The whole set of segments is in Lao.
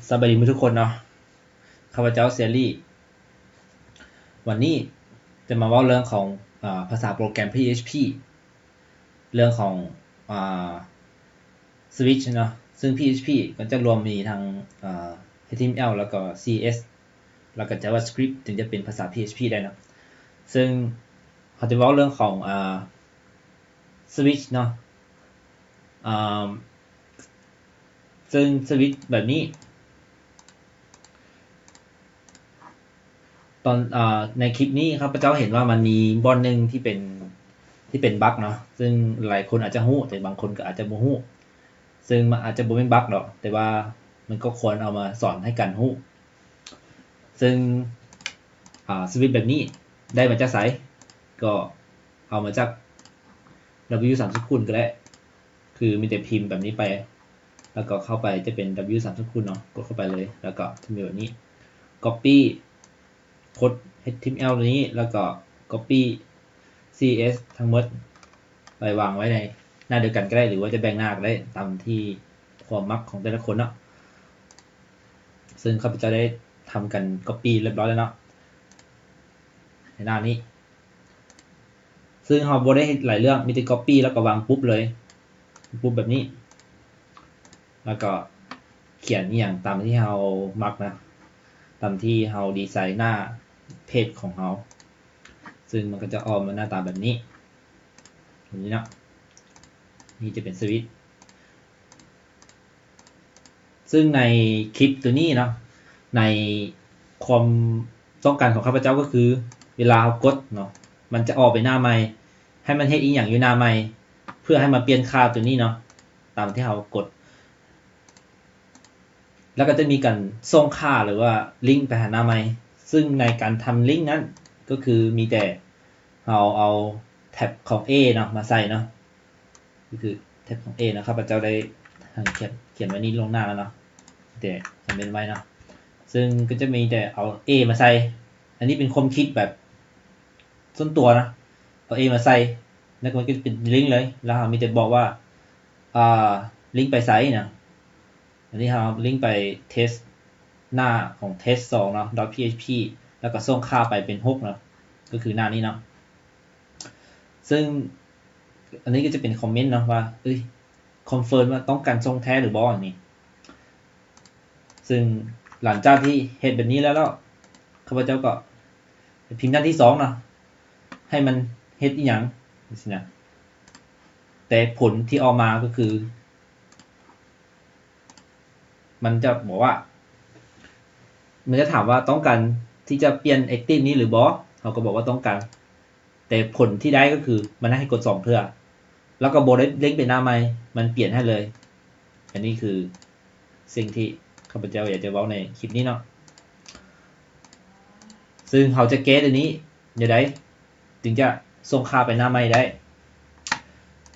ສະບາຍດີໝົດທຸກຄົນເນາະ, ຂ້າພະເຈົ້າເຊລີ. ວັນນີ້ຈະມາເວົ້າເລື່ອງຂອງ ອາ ພາສາໂປຣແກຣມ PHP ເລື່ອງຂອງ ອາ Switch ເນາະ, ເຊິ່ງ PHP ກໍຈະລວມມີທັງ ອາ HTML ແລ້ວກໍ CSS ແລ້ວກໍ JavaScript ເຖິງຈະເປັນພາສາ PHP ໄດ້ເນາະ. ເຊິ່ງເຮົາຈະເວົ້າເລື່ອງຂອງ ອາ Switch ເນາະ, ອາ ເຊິ່ງ Switch ແບບນີ້ ຕອນ ອາ ໃນຄລິບນີ້ຂ້າພະເຈົ້າເຫັນວ່າມັນມີບ່ອນໜຶ່ງທີ່ເປັນ ທີ່ເປັນບັກເນາະ, ເຊິ່ງຫຼາຍຄົນອາດຈະຮູ້ ແຕ່ບາງຄົນກໍອາດຈະບໍ່ຮູ້, ເຊິ່ງມັນອາດຈະບໍ່ແມ່ນບັກດອກ ແຕ່ວ່າມັນກໍຄວນເອົາມາສອນໃຫ້ກັນຮູ້. ເຊິ່ງ ອາ Switch ແບບນີ້ໄດ້ມາຈາກໃສ? ກໍເອົາມາຈາກ W ສາມຈຸດຄູນກໍໄດ້, ຄືມີແຕ່ພິມແບບນີ້ໄປ ແລ້ວກໍເຂົ້າໄປຈະເປັນ W ສາມຈຸດຄູນເນາະ, ກົດເຂົ້າໄປເລີຍ ແລ້ວກໍຈະມີແບບນີ້ Copy ໂຄດ HTML ຕົວນີ້ ແລ້ວກໍ Copy CSS ທັງໝົດໄປວາງໄວ້ໃນໜ້າດຽວກັນກໍໄດ້ ຫຼືວ່າຈະແບ່ງໜ້າກໍໄດ້ ຕາມທີ່ຄວາມມັກຂອງແຕ່ລະຄົນເນາະ. ເຊິ່ງຂ້າພະເຈົ້າໄດ້ທຳການ Copy ຮຽບຮ້ອຍແລ້ວເນາະ ໃນໜ້ານີ້. ເຊິ່ງເຮົາບໍ່ໄດ້ເຮັດຫຼາຍເລື່ອງ ມີແຕ່ Copy ແລ້ວກໍວາງປຸບເລີຍ ປຸບແບບນີ້ ແລ້ວກໍຂຽນອີ່ຫຍັງຕາມທີ່ເຮົາມັກນະ ຕາມທີ່ເຮົາດີໄຊໜ້າເພຈຂອງເຮົາ, ເຊິ່ງມັນກໍຈະອອກມາໜ້າຕາແບບນີ້ ແບບນີ້ເນາະ. ນີ້ຈະເປັນ Switch ເຊິ່ງໃນຄລິບຕົວນີ້ເນາະ ໃນຄວາມຕ້ອງການຂອງຂ້າພະເຈົ້າກໍຄື ເວລາເຮົາກົດເນາະ ມັນຈະອອກໄປໜ້າໃໝ່ ໃຫ້ມັນເຮັດອີ່ຫຍັງຢູ່ໜ້າໃໝ່ ເພື່ອໃຫ້ມາປ່ຽນຄ່າຕົວນີ້ເນາະ ຕາມທີ່ເຮົາກົດ ແລ້ວກໍຈະມີການສົ່ງຄ່າ ຫຼືວ່າລິ້ງໄປຫາໜ້າໃໝ່. ເຊິ່ງໃນການທຳລິ້ງນັ້ນ ກໍຄືມີແຕ່ເຮົາເອົາແທັບຂອງ A ເນາະ ມາໃສ່ເນາະ ກໍຄືແທັບຂອງ A ເນາະ, ຂ້າພະເຈົ້າໄດ້ຂຽນ ຂຽນໄວ້ນີ້ລ່ວງໜ້າແລ້ວເນາະ ແຕ່ຄອມເມັນໄວ້ເນາະ. ເຊິ່ງກໍຈະມີແຕ່ເອົາ A ມາໃສ່, ອັນນີ້ເປັນຄວາມຄິດແບບສ່ວນຕົວນະ, ເອົາ A ມາໃສ່ ແລ້ວມັນກໍຈະເປັນລິ້ງເລີຍ, ແລ້ວເຮົາມີແຕ່ບອກວ່າ ອ່າ ລິ້ງໄປໃສນະ. ອັນນີ້ເຮົາລິ້ງໄປ test ໜ້າຂອງ test ສອງເນາະ .php ແລ້ວກໍສົ່ງຄ່າໄປເປັນຫົກເນາະ, ກໍຄືໜ້ານີ້ເນາະ. ເຊິ່ງອັນນີ້ກໍຈະເປັນຄອມເມັນເນາະວ່າ ເອີຍ confirm ວ່າຕ້ອງການສົ່ງແທ້ຫຼືບໍ່ອັນນີ້. ເຊິ່ງຫຼັງຈາກທີ່ເຮັດແບບນີ້ແລ້ວ ແລ້ວຂ້າພະເຈົ້າກໍພິມໜ້າທີ່ສອງເນາະ ໃຫ້ມັນເຮັດອີ່ຫຍັງຈັ່ງຊີ້ນະ. ແຕ່ຜົນທີ່ອອກມາກໍຄື ມັນຈະບອກວ່າ ມັນຈະຖາມວ່າຕ້ອງການທີ່ຈະປ່ຽນ active ນີ້ຫຼືບໍ່, ເຮົາກໍບອກວ່າຕ້ອງການ. ແຕ່ຜົນທີ່ໄດ້ກໍຄືມັນໃຫ້ກົດສອງເທື່ອ ແລ້ວກໍບໍ່ໄດ້ເລັ່ງໄປໜ້າໃໝ່, ມັນປ່ຽນໃຫ້ເລີຍ. ອັນນີ້ຄືສິ່ງທີ່ຂ້າພະເຈົ້າຢາກຈະເວົ້າໃນຄລິບນີ້ເນາະ. ເຊິ່ງເຮົາຈະແກ້ຕົວນີ້ແນວໃດ ຈຶ່ງຈະສົ່ງຄ່າໄປໜ້າໃໝ່ໄດ້?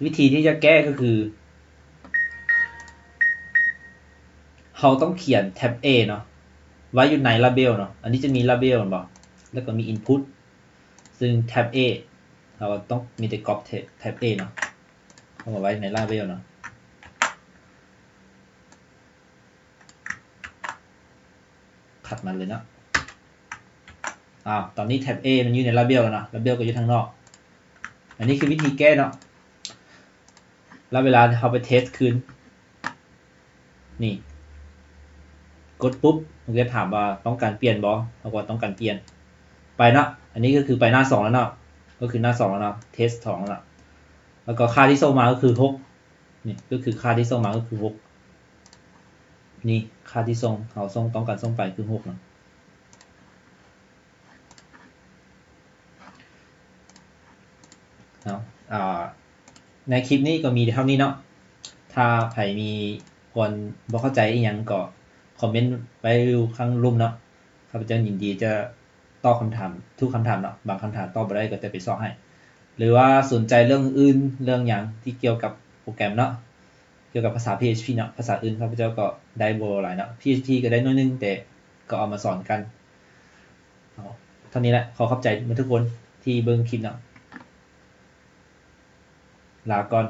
ວິທີທີ່ຈະແກ້ກໍຄື ເຮົາຕ້ອງຂຽນ tab A ເນາະ ໄວ້ຢູ່ໃນ label ເນາະ. ອັນນີ້ຈະມີ label ແມ່ນບໍ່? ແລ້ວກໍມີ input ເຊິ່ງ tab A ເຮົາຕ້ອງມີແຕ່ copy tab A ເນາະ ເອົາມາໄວ້ໃນ label ເນາະ. ຄັດມາເລີຍເນາະ. ອ້າວ ຕອນນີ້ tab A ມັນຢູ່ໃນ label ແລ້ວເນາະ, label ກໍຢູ່ທາງນອກ. ອັນນີ້ຄືວິທີແກ້ເນາະ. ແລ້ວເວລາເຮົາໄປ test ຄືນ ນີ້ ກົດປຸບ ມັນກໍຈະຖາມວ່າຕ້ອງການປ່ຽນບໍ່? ເຮົາກໍວ່າຕ້ອງການປ່ຽນ ໄປເນາະ. ອັນນີ້ກໍຄືໄປໜ້າສອງແລ້ວເນາະ, ກໍຄືໜ້າສອງແລ້ວເນາະ, test ສອງແລ້ວເນາະ. ແລ້ວກໍຄ່າທີ່ສົ່ງມາກໍຄືຫົກ ນີ້ກໍຄືຄ່າທີ່ສົ່ງມາກໍຄືຫົກ. ນີ້ຄ່າທີ່ສົ່ງ ເຮົາສົ່ງ ຕ້ອງການສົ່ງໄປຄືຫົກເນາະ. ເນາະ ອາ ໃນຄລິບນີ້ກໍມີເທົ່ານີ້ເນາະ. ຖ້າໃຜມີຄວາມບໍ່ເຂົ້າໃຈອີ່ຫຍັງກໍຄອມເມັນໄວ້ຢູ່ຂ້າງລຸ່ມເນາະ, ຂ້າພະເຈົ້າຍິນດີຈະຕອບຄຳຖາມທຸກຄຳຖາມເນາະ, ບາງຄຳຖາມຕອບບໍ່ໄດ້ກໍຈະໄປຊອກໃຫ້. ຫຼືວ່າສົນໃຈເລື່ອງອື່ນ ເລື່ອງຫຍັງທີ່ກ່ຽວກັບໂປຣແກຣມເນາະ, ກ່ຽວກັບພາສາ PHP ເນາະ, ພາສາອື່ນຂ້າພະເຈົ້າກໍໄດ້ບໍ່ຫຼາຍເນາະ, PHP ກໍໄດ້ໜ້ອຍໜຶ່ງ ແຕ່ກໍເອົາມາສອນກັນ. ເທົ່ານີ້ແຫຼະ, ຂໍຂອບໃຈໝົດທຸກຄົນທີ່ເບິ່ງຄລິບເນາະ, ລາກ່ອນ.